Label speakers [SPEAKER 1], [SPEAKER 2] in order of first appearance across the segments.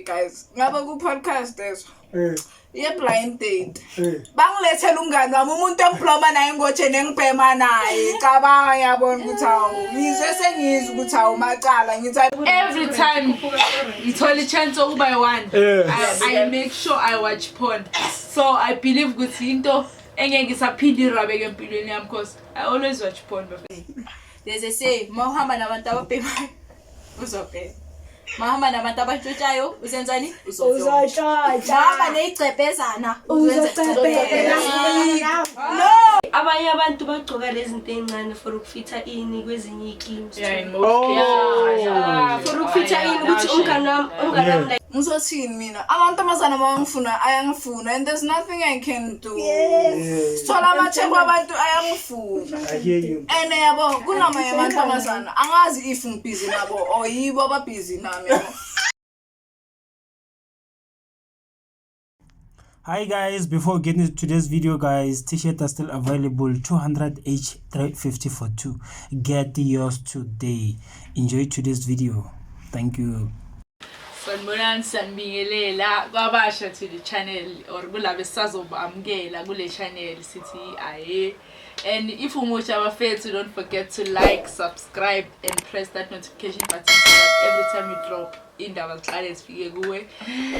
[SPEAKER 1] Guys, ngabe ku-podcast eso ye-blind date, bangilethela umngani wami, umuntu engibloma naye ngotsheni, engibhema naye. Cabanga, ngiyabona ukuthi hawu, ngizwe sengizwe ukuthi hawu, macala ngithi
[SPEAKER 2] Every time ngithola i-chance yokuba yi-one, I make sure I watch porn. So I believe ukuthi into engeke isaphinde irabeke empilweni yami, because I always watch porn, bafethu.
[SPEAKER 3] There's a say, uma uhamba nabantu ababhemayo uzobhema, uma uhamba nabantu abantshontshayo uzenzani?
[SPEAKER 4] Uzotshontsha.
[SPEAKER 3] Uhamba ney'gcebhezana.
[SPEAKER 4] Uzocebhela.
[SPEAKER 5] Abanye abantu bagcoka lezi zinto ey'ncane for ukufitha ini kwezinye iy'kimu.
[SPEAKER 2] Yeah, in most cases.
[SPEAKER 5] For ukufitha ini ukuthi umngani wami like
[SPEAKER 1] Ngizothini mina? Amantombazana mawangifuna ayangifuna, and there's nothing I can do. Sithola amatheko, abantu ayangifuna.
[SPEAKER 6] I hear you.
[SPEAKER 1] And yabo, kunamanye amantombazana angazi if ngibhizi nabo or yibo ababhizi nami, yabo.
[SPEAKER 6] Hi guys, before getting into today's video, guys, t-shirt are still available, 200 h 350 for two. Get yours today. Enjoy today's video. Thank you.
[SPEAKER 2] Sanibonani, sanibingelela kwabasha to the channel or kulabo esisazobamukela kule channel, sithi aye. And if umusha, bafethu, don't forget to like, subscribe and press that notification button so that every time we drop indaba ziqale zifike kuwe.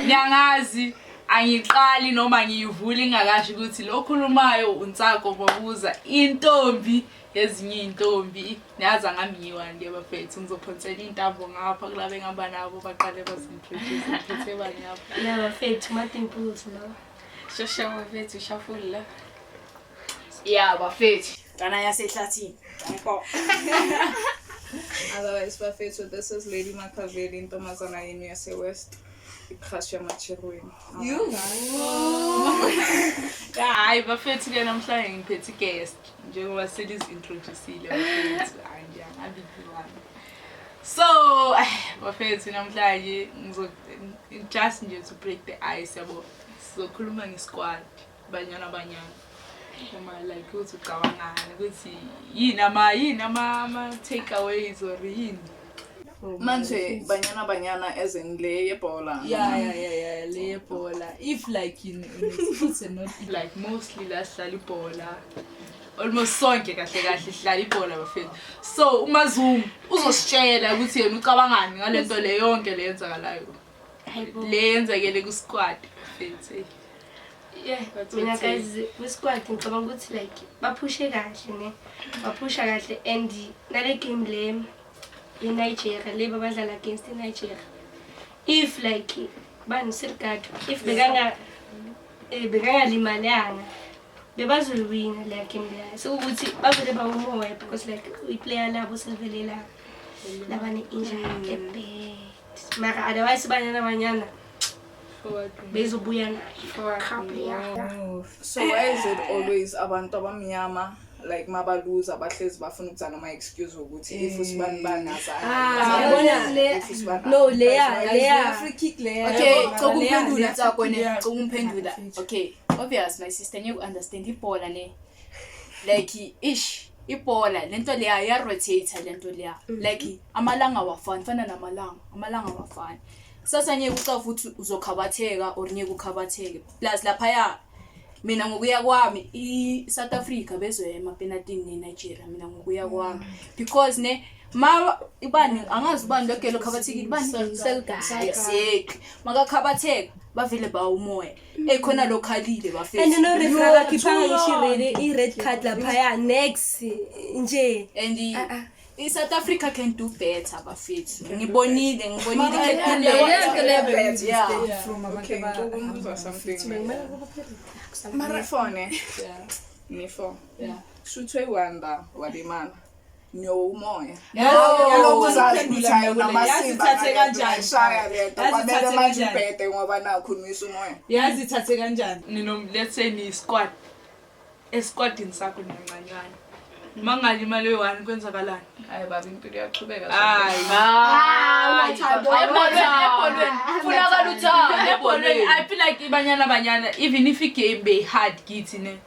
[SPEAKER 2] Niyangazi, angiqali noma ngiyivula ingakasho ukuthi lo khulumayo uNtsako Mabuza, intombi yezinye iy'ntombi. Niyazi angami ngiyi-one ke, bafethu. Ngizophonsela iy'ntambo ngapha kulaba engihamba nabo, baqale bazi-introduce. Ngiphethe bani ngapha?
[SPEAKER 5] Ya bafethu, ma-dimples lawa.
[SPEAKER 7] Shosha bafethu, shafula.
[SPEAKER 3] Ya bafethu, ntwana yasehlathini.
[SPEAKER 1] Otherwise, bafethu, this is Lady Makaveli, intombazana yenu yase-West, i-crush yamacherweni.
[SPEAKER 3] You.
[SPEAKER 2] Hhayi bafethu-ke, namhlanje ngiphethe i-guest njengoba selizi-introducile, bafethu. Hhayi nje, angabi ngiyi-one. So bafethu, namhlanje just nje to break the ice, yabo, sizokhuluma nge-squad Banyana Banyana, uma like ukuthi ucabangani, ukuthi yini ama-takeaways or yini.
[SPEAKER 1] Manje Banyana Banyana as in le yebhola?
[SPEAKER 2] Yeah, le yebhola. If like in it's and not like mostly la sidlala ibhola, almost sonke kahle kahle sidlala ibhola, bafethu. So uMazungu uzositshela ukuthi yena ucabangani ngale nto le yonke le yenzakalayo, le yenzekele ku-squad, bafethu.
[SPEAKER 5] Yeah,
[SPEAKER 2] That's
[SPEAKER 5] mina
[SPEAKER 2] what it
[SPEAKER 5] guys, kwi-squad ngicabanga ukuthi like baphushe kahle ne, baphusha kahle, and nale game le ye-Nigeria le babadlala against i-Nigeria, if like bani Sirgado, if bekangalimalanga, bebazoliwina leya game leya. Sekuwukuthi bavele bawumoya because like i-player labo selivele la laba ne-injury e-bad, mara otherwise Banyana Banyana bezobuya nayo cup leya.
[SPEAKER 1] So why is it always abantu abamnyama, like mabaluza bahlezi bafuna ukuza noma-excuse wokuthi if usibani bani?
[SPEAKER 5] Yabona, no, leya
[SPEAKER 4] Free kick leya.
[SPEAKER 3] Okay, cela ukumphendula, Tsako, ne. Cela ukumphendula. Okay, obvious, my sister, ngeke understand ibhola ne. Like ish, ibhola lento leya ya rotate lento leya. Like amalanga awafani, fana namalanga, amalanga awafani. Kusasa ngeke ucafa ukuthi uzokhabatheka or ngeke ukhabatheke. Plus laphaya, mina ngokuya kwami, i-South Africa bezoya emapenatini ne-Nigeria, mina ngokuya kwami, because ne ma ibani, angazi ubani lokelo khabathekile, bani, exactly, makakhabatheka bavele bawa umoya ekhona lokhalile, bafethu.
[SPEAKER 5] And no referee akakhiphanga ngisho i-red card laphaya next nje.
[SPEAKER 3] And i-South Africa can do better, bafethu. Ngibonile can do better, yeah.
[SPEAKER 1] Okay, ngicela ukumbuza something. Nifone nifo shuthwe iwanda walimala niyowumoya. Yalokuzazi ukuthi hayi, unamasimba.
[SPEAKER 2] Yazi ithathe kanjani?
[SPEAKER 1] Shaya lento.
[SPEAKER 2] Yazi
[SPEAKER 1] Kwamele
[SPEAKER 2] ithathe
[SPEAKER 1] manje
[SPEAKER 2] kanjani?
[SPEAKER 1] ubhede ngoba nakho unwisa umoya.
[SPEAKER 2] Yazi ithathe kanjani? Nino, let's say ni-squad, esquadini sakho nincanyana, uma kungalimali oyi-one kwenzakalani?
[SPEAKER 1] Hayi baba, impilo iyachubeka.
[SPEAKER 2] Hayi. Ebholweni.
[SPEAKER 3] Funakala uthando.
[SPEAKER 2] Ebholweni I feel like iBanyana Banyana, even if i-game beyi-hard kithi ne,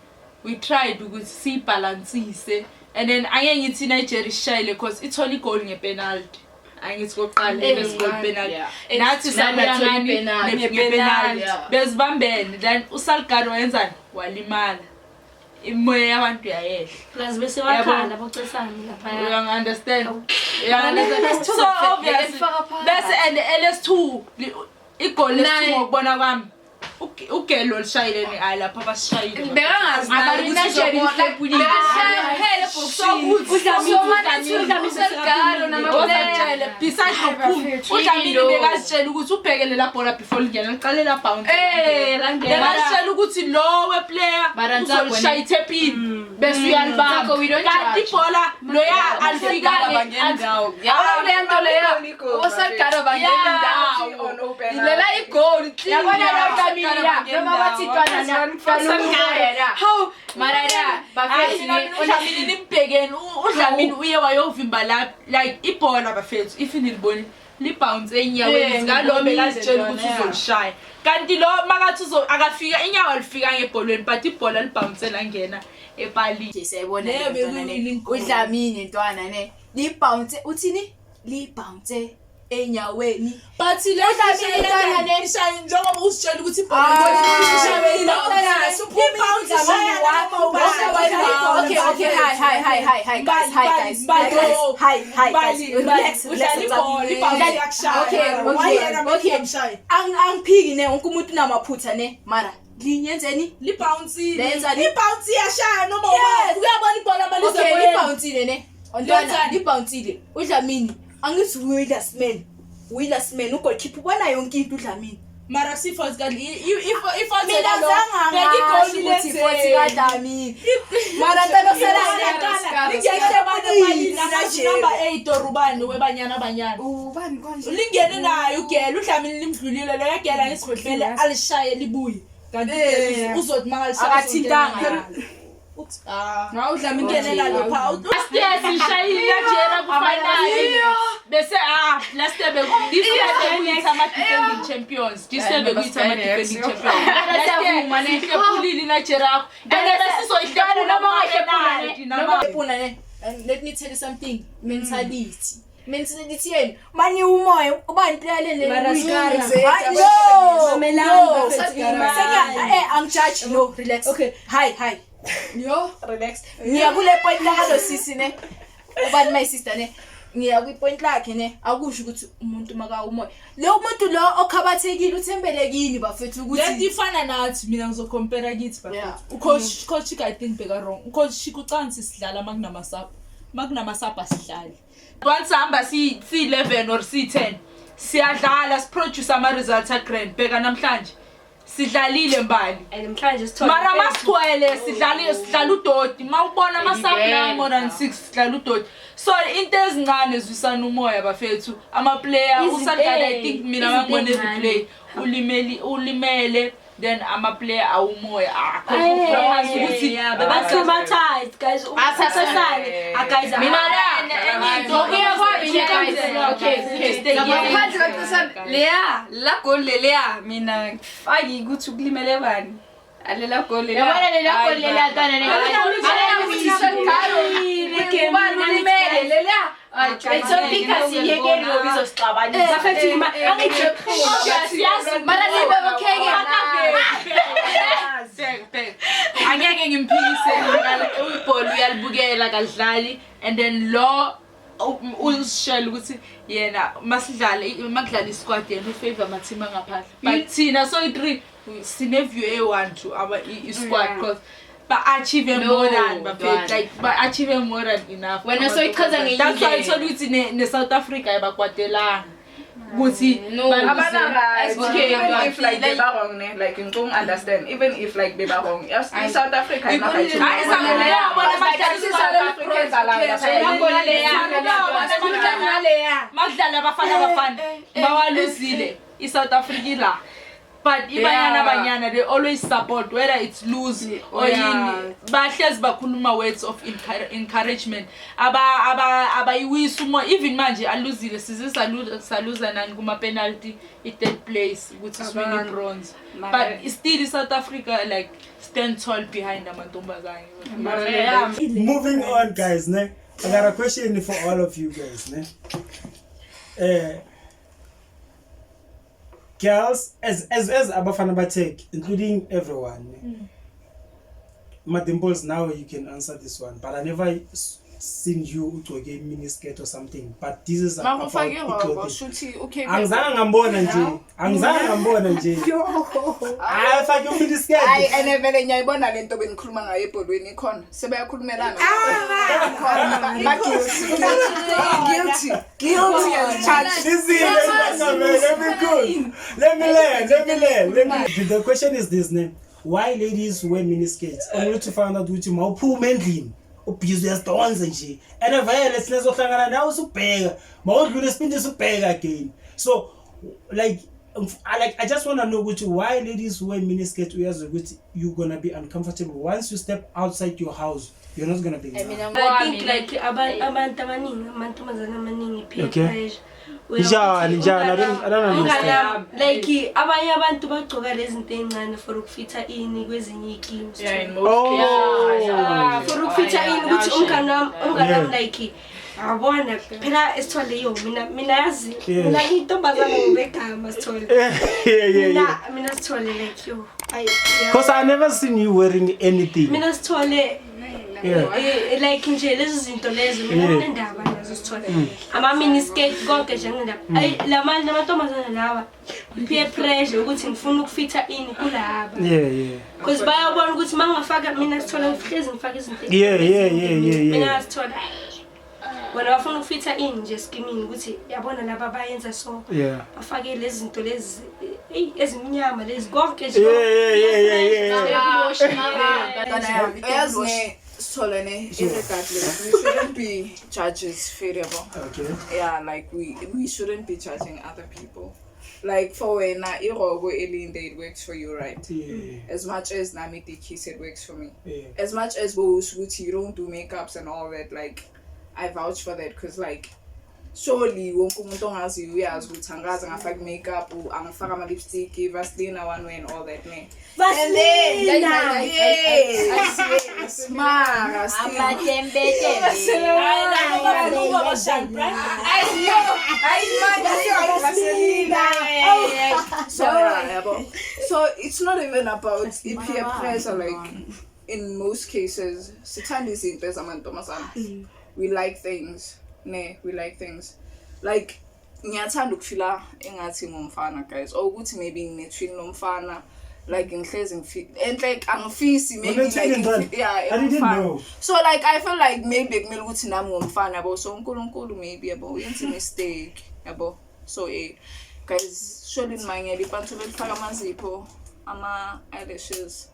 [SPEAKER 2] we tried ukuthi siyibhalansise, and then angeke ngithi iNigeria isishayile cause ithole igoli ngepenalty. Angithi kokuqala first goal penalty. Nathi sabuya
[SPEAKER 3] Nami
[SPEAKER 2] ngani
[SPEAKER 3] penalty.
[SPEAKER 2] ngepenalty.
[SPEAKER 3] Yeah.
[SPEAKER 2] Bezibambene then uSalgado wenzani? Walimala. Imoya yabantu yayehla.
[SPEAKER 5] Plus bese wakhala bocesane laphaya.
[SPEAKER 2] You understand? You understand? So obviously bese and LS2 igoli lesi ngokubona kwami ugelo lishayile ni ayi lapha basishayile.
[SPEAKER 7] Bekangazi
[SPEAKER 2] Abantu
[SPEAKER 7] naye
[SPEAKER 2] ukuthi
[SPEAKER 7] ukuthi bekashaya kuphela ebhokisini.
[SPEAKER 2] Besides nokuphuma uDlamini bekazitshela ukuthi ubhekele la bhola before lingena liqale la bounce.
[SPEAKER 7] Eh, langena.
[SPEAKER 2] Bekazitshela ukuthi lo weplayer
[SPEAKER 3] Mara Ntsako
[SPEAKER 2] uzolishaya ithepini bese uyalibamba.
[SPEAKER 3] Ntsako, we don't
[SPEAKER 2] Kanti
[SPEAKER 3] judge.
[SPEAKER 2] ibhola loya alifika
[SPEAKER 7] Abangendawo. Yabona le nto leyo. Osalgado bangena indawo. Lela igoli clean.
[SPEAKER 3] Yabona lo Dlamini la, noma bathi ntwana na, ntwana
[SPEAKER 7] Hawu,
[SPEAKER 3] mara la
[SPEAKER 2] Hayi,
[SPEAKER 3] bafethu
[SPEAKER 2] mina
[SPEAKER 3] ne-
[SPEAKER 2] mina uDlamini nimbhekeni uDlamini uye wayovimba la like ibhola bafethu if nilibonile libounce enyaweni
[SPEAKER 7] Eh,
[SPEAKER 2] zikalo
[SPEAKER 7] ngibonile
[SPEAKER 2] bekazitshela ukuthi
[SPEAKER 7] ntwana,
[SPEAKER 2] uzolishaya kanti lo makathi uzo akafika inyawo alifika ngebholweni but ibhola libounce langena epalini.
[SPEAKER 3] Nje siyayibona
[SPEAKER 2] Leyo
[SPEAKER 3] le ntwana ne.
[SPEAKER 2] bekuyi-winning goal.
[SPEAKER 3] uDlamini ntwana ne libounce uthini libounce enyaweni
[SPEAKER 1] But le
[SPEAKER 3] Udlamini ntwana ne.
[SPEAKER 1] ishaye njengoba usitshela ukuthi ibhola
[SPEAKER 3] Ah, Okay, okay, hi, hi, hi, hi, hi, guys, hi, guys, hi, guys, hi, hi, guys, relax, relax, Okay, okay, okay. Angiphiki ne, wonke umuntu unamaphutha ne, mara linyenzeni? Lenzani?
[SPEAKER 1] Ibhounce iyashaya noma ubani. Uyabona ibhola malize
[SPEAKER 3] Okay,
[SPEAKER 1] emoyeni.
[SPEAKER 3] libhouncile ne. Ntwana,
[SPEAKER 1] Lenzani?
[SPEAKER 3] libhouncile. UDlamini, angithi uyilasman. Uyilasman, ugoalkeeper ubona yonke into uDlamini.
[SPEAKER 2] Mara si-fault i-fault
[SPEAKER 3] Mina zange ngasho ukuthi fault kaDlamini. Mara ntwana
[SPEAKER 2] Number 8 or ubani webanyana banyana.
[SPEAKER 1] Ubani konje?
[SPEAKER 2] Lingene naye ugela uDlamini limdlulile lo yagela ngesigwebele alishaye libuye. Kanti uzothi makalishaya
[SPEAKER 3] Akathintanga.
[SPEAKER 2] Ah.
[SPEAKER 1] Ngaw Dlamini
[SPEAKER 2] Ingene nalo pha. Last year sishayile Nigeria ku final. Bese ah last year beku this year bekuyitha ama defending champions. This year bekuyitha ama defending champions. Last year sihlephulile Nigeria. And bese sizoyihlephula
[SPEAKER 3] noma
[SPEAKER 2] penalty,
[SPEAKER 3] ungahlephula ne, noma ungahlephula ne. And let me tell you something, mentality. Mentality yenu mani umoya ubani player lene
[SPEAKER 4] Mara Scara.
[SPEAKER 3] Hayi, no
[SPEAKER 4] Mamelani,
[SPEAKER 3] no
[SPEAKER 4] bafethu,
[SPEAKER 3] Senya- angijudge no relax.
[SPEAKER 4] Okay.
[SPEAKER 3] Hi hi yo relax ngiya kule point lakalo sisi ne ubani my sister ne ngiya kwi-point lakhe ne akusho ukuthi umuntu maka umoya lo muntu lo okhabathekile uthembele kini bafethu
[SPEAKER 2] Lento
[SPEAKER 3] ukuthi
[SPEAKER 2] ifana nathi mina ngizocompare kithi
[SPEAKER 3] Yeah.
[SPEAKER 2] bafethu. Ucoach coach I think beka wrong. Ucoach Chico ucansi sidlala makunamasapha. Makunamasapha sidlali. Once hamba si 11 or si 10 siyadlala siproduce ama results a grand bheka namhlanje. Sidlalile mbali.
[SPEAKER 5] And namhlanje sithole
[SPEAKER 2] Mara masigcwele sidlala sidlala udoti. Mawubona amasapha la more than 6 sidlala udoti. So into ezincane zwisana umoya bafethu. Ama player
[SPEAKER 5] Izinto-
[SPEAKER 2] uSalgado I think mina
[SPEAKER 5] izinto
[SPEAKER 2] mangibone
[SPEAKER 5] ey'ncane.
[SPEAKER 2] replay ulimeli ulimele then ama player awumoya akho ukuthi
[SPEAKER 5] Ba-traumatized guys. Asasasane. Ah guys.
[SPEAKER 2] mina la enye into
[SPEAKER 3] Ngokuya kwami ne, guys. Okay, okay.
[SPEAKER 7] Ngaphandle kwacisa leya la goal leleya mina ngifaki ukuthi ukulimele bani. Alela goal leleya.
[SPEAKER 3] Yabona lela goli leliya ntwana ne. Ubani ulimele leliya.
[SPEAKER 5] It's okay
[SPEAKER 3] asiyekeni ngoba izosixabanisa.
[SPEAKER 5] Bafethu ma angithi
[SPEAKER 3] Mara libe okay ke.
[SPEAKER 2] Bheka, bheka. Angeke ngimphikise ibhola uyalibukela kadlali and then lo uzishela ukuthi yena masidlale makudlala isquad yena ufavor ama-team angaphandle but thina soyi-three sine-view eyi-one to our i-squad because ba-achieve
[SPEAKER 3] No,
[SPEAKER 2] more than bafethu
[SPEAKER 3] ntwana.
[SPEAKER 2] like ba-achieve more than enough
[SPEAKER 3] Wena soyichaza ngenye
[SPEAKER 2] That's why
[SPEAKER 3] indlela.
[SPEAKER 2] uthola ukuthi ne-South Africa ayibakwatelanga ukuthi
[SPEAKER 3] No.
[SPEAKER 1] Abana-right.
[SPEAKER 3] Okay,
[SPEAKER 1] Even
[SPEAKER 3] but
[SPEAKER 1] if like they wrong, ne? Like you don't understand. Even if like they were wrong, yes, in South Africa, not right.
[SPEAKER 2] Hayi, South
[SPEAKER 1] Like, South Africans are like,
[SPEAKER 2] makudlala abafana abafana bawaluzile i-South Africa ila but ibanyana banyana they always support whether it's lose or yini bahlezi bakhuluma words of encouragement abayiwisi umoya even manje aluzile size saluza nani kuma-penalty i-third place ukuthi siwine i-bronze but still i-South Africa like stand tall behind amantombazane.
[SPEAKER 6] Moving on, guys, ne? I got a question for all of you guys, ne? Girls as abafana batek, including everyone. Madimples, now you can answer this one, but I never seen you ugcoke mini skirt or something, but this is about
[SPEAKER 1] Makufake iroko
[SPEAKER 6] clothing.
[SPEAKER 1] shuthi okay.
[SPEAKER 6] Angizange ngambona nje, angizange ngambona nje. Hayi, fake mini skirt.
[SPEAKER 1] Hayi, ene vele ngiyayibona lento bengikhuluma ngayo ebholweni ikhona. Sebeyakhulumelana. Ikhona ba guilty. Guilty. Guilty as charged.
[SPEAKER 6] Listen, let me cook. Let me learn. Let me learn. Let me. The question is this, ne? Why ladies wear miniskirts? Only to find out ukuthi mawuphuma endlini ubhizi uyasidonsa nje. And vele sina sohlangana nawe usubheka. Mawudlula esipindi usubheka again. So like I just want to know ukuthi why ladies wear miniskirts, uyazi ukuthi you're gonna be uncomfortable once you step outside your house. You're not gonna be.
[SPEAKER 3] I mean,
[SPEAKER 5] I think like abantu abaningi, amantombazane amaningi, peer
[SPEAKER 6] Okay.
[SPEAKER 5] pressure.
[SPEAKER 6] Njani, njani? I don't understand.
[SPEAKER 5] Umngani, like abanye abantu bagcoka lezi zinto ey'ncane for ukufitha ini kwezinye iy'kimu.
[SPEAKER 2] Yeah, in most
[SPEAKER 6] Oh.
[SPEAKER 2] cases.
[SPEAKER 5] For ukufitha ini ukuthi umngani wami, umngani wami
[SPEAKER 6] Yeah.
[SPEAKER 5] like abona phela esithole yo mina yazi
[SPEAKER 6] Yeah.
[SPEAKER 5] mina ngiyintombazane ngobegama sithole.
[SPEAKER 6] Yeah.
[SPEAKER 5] Mina sithole like yo ayi yeah.
[SPEAKER 6] Because I never seen you wearing anything.
[SPEAKER 5] Mina sithole like nje lezi zinto lezo mina nginendaba nazo sithole ama-mini skirt konke nje nginendaba. Ayi lamantombazane lawa peer pressure ukuthi ngifuna ukufitha ini kulaba.
[SPEAKER 6] Yeah.
[SPEAKER 5] Because bayabona ukuthi uma ngingafaka mina sithole ngihlezi ngifaka izinto
[SPEAKER 6] Yeah.
[SPEAKER 5] Mina sithole bona bafuna ukufitha ini nje eskimini ukuthi yabona laba bayenza so bafake lezi zinto lezi eyi ezimnyama lezi konke nje.
[SPEAKER 1] Yeah. Yazi ne Sithole ne, irregardless, we shouldn't be judges, fair.
[SPEAKER 6] Okay.
[SPEAKER 1] Yeah, like we shouldn't be judging other people. Like for wena iroko elinde, it works for you, right?
[SPEAKER 6] Yeah.
[SPEAKER 1] As much as nami dikis, it works for me.
[SPEAKER 6] Yeah.
[SPEAKER 1] As much as ukuthi you don't do makeups and all that, like I vouch for that because like surely wonke umuntu ongaziyo uyazi ukuthi angikaze ngafaka i-makeup, angifaka ama-lipstick, Vaseline one way and all that ne. And then yes, yes, mara still. So yeah, so it's not even about peer pressure. Like in most cases, sithanda izinto ezamantombazana. We like things. Ne, we like things. Like ngiyathanda ukufila engathi ngumfana, guys. Or ukuthi maybe ngine-twin nomfana. Like ngihlezi and like angifisi maybe like yeah,
[SPEAKER 6] I didn't know.
[SPEAKER 1] So like I feel like maybe kumele ukuthi nami ngumfana yabo. So uNkulunkulu maybe yabo uyenza mistake yabo. So guys, surely nimangele ipantsula elifaka amazipho, ama eyelashes.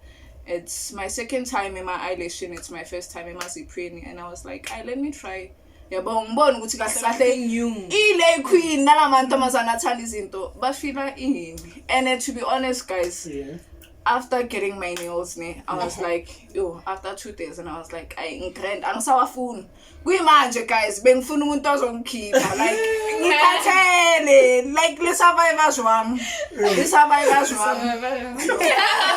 [SPEAKER 1] It's my second time in my eyelash and it's my first time in maziphweni, and I was like, I let me try. Yabo ngibona ukuthi kahle kahle ile queen nalamantombazana athanda izinto bafila ini. And to be honest guys, after getting my nails ne, I was like, yo, after 2 days, and I was like, I ngigrand angisawafuni. Kuyimanje guys, bengifuna umuntu ozongikhipha like ngikhathele, like le survivors wami. Le survivors wami.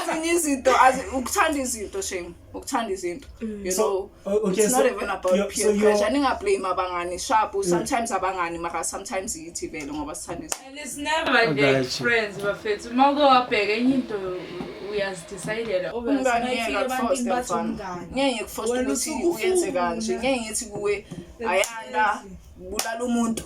[SPEAKER 1] Ezinye izinto ukuthanda izinto shame, ukuthanda izinto. You know,
[SPEAKER 6] Okay,
[SPEAKER 1] it's
[SPEAKER 6] so
[SPEAKER 1] not even about peer pressure. Ningablame abangani sharp, sometimes abangani mara sometimes yithi vele ngoba sithanda izinto.
[SPEAKER 2] And it's never like friends bafethu. Uma uke wabheka enye into uyazidecidela.
[SPEAKER 1] Umngani ngeke akuforce mfana. Ngeke ngikuforce ukuthi uyenze kanje. Ngeke ngithi kuwe ayanda bulala umuntu.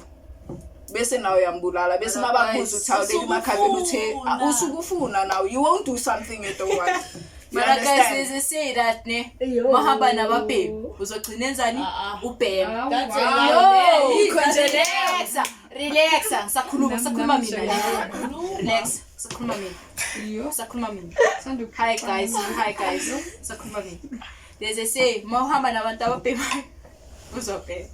[SPEAKER 1] Bese nawe uyambulala bese mabakubuza ukuthi awuleli makhabeni uthe usukufuna now you won't do something you don't want.
[SPEAKER 3] Mara guys, they say that ne mahamba nababhemi uzogcina enzani ubhema.
[SPEAKER 2] That's a lie.
[SPEAKER 3] Relax, ngisakhuluma mina. Relax, ngisakhuluma mina. Hi guys, ngisakhuluma mina. There's a say mahamba nabantu ababhemayo uzobhema.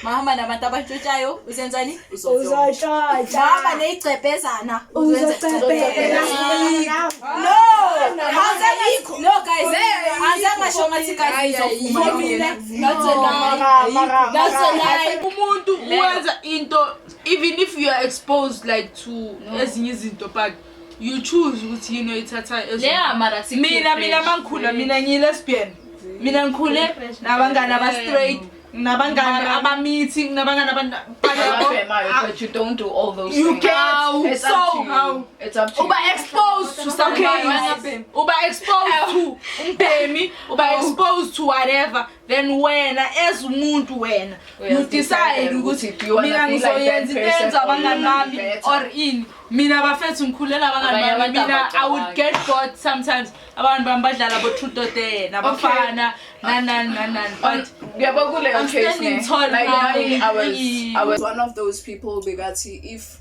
[SPEAKER 3] Mahamba nabantu abantshontshayo uzenzani?
[SPEAKER 4] Uzontshontsha.
[SPEAKER 3] Mahamba neyigcebhezana
[SPEAKER 4] Uzocebhela.
[SPEAKER 3] No! No guys, azangasho ngathi guys ngizovuma.
[SPEAKER 2] That's a lie. That's a lie. Umuntu uwenza into even if you are exposed like to ezinye izinto, but you choose ukuthi yini oyithatha. Mina mina mangikhula mina ngiyi lesbian. Mina ngikhule nabangani aba straight. Nginabangani abamithi, nginabangani abantu
[SPEAKER 8] Ababhemayo, but you don't do all those
[SPEAKER 2] You
[SPEAKER 8] things.
[SPEAKER 2] get
[SPEAKER 8] It's up
[SPEAKER 2] so
[SPEAKER 8] to you. It's up to
[SPEAKER 2] uba
[SPEAKER 8] you.
[SPEAKER 2] exposed to something.
[SPEAKER 7] Okay.
[SPEAKER 2] Uba exposed to umbhemi, uba exposed to whatever. Then wena as umuntu wena you decide ukuthi
[SPEAKER 8] Do you wanna
[SPEAKER 2] mina
[SPEAKER 8] be like that
[SPEAKER 2] ngizoyenza into
[SPEAKER 8] person
[SPEAKER 2] enza
[SPEAKER 8] or you
[SPEAKER 2] abangani
[SPEAKER 8] wanna be
[SPEAKER 2] bami
[SPEAKER 8] better?
[SPEAKER 2] or ini. Mina bafethu ngikhulela abangani
[SPEAKER 8] Abanye
[SPEAKER 2] bami.
[SPEAKER 8] abantu
[SPEAKER 2] Mina I would
[SPEAKER 8] abacabangi.
[SPEAKER 2] get bored sometimes. Abantu bami badlala bo truth or dare nabafana nani nani nani nani. But
[SPEAKER 8] Yabo kuleyo
[SPEAKER 2] I'm
[SPEAKER 8] case
[SPEAKER 2] standing
[SPEAKER 8] ne,
[SPEAKER 2] tall
[SPEAKER 8] like
[SPEAKER 2] now.
[SPEAKER 8] nami, I was
[SPEAKER 1] one of those people bekathi if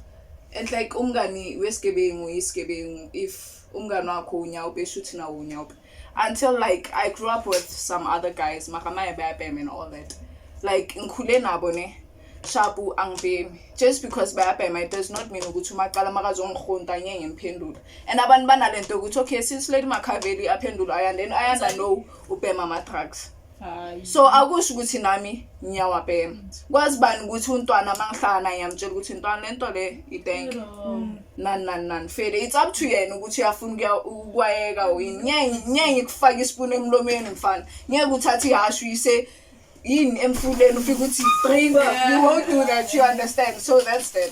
[SPEAKER 1] and like umngani wesigebengu isigebengu, if umngani wakho unyawupe, shuthi nawo unyawupe, until like I grew up with some other guys, mara maye bayabhema and all that. Like ngikhule nabo ne, shapu angibhemi. Just because bayabhema, it does not mean ukuthi umaqala makazongihonta ngeke ngimphendule. And abantu banalento yokuthi okay, since Lady Machiavelli aphendula Ayanda, then Ayanda no ubhema ama-drugs, so akusho ukuthi nami ngiyawabhema. Kwazi bani ukuthi untwana uma ngihlala naye ngiyamtshela ukuthi ntwana, lento le itenke nani nani nani. Fele it's up to yena ukuthi uyafuna ukwayeka or yini. Ngeke ngikufake isipuni emlomeni, mfana. Ngeke uthathe ihhashi uyise yini emfuleni, ufike uthi drink. You won't do that, you understand? So that's that,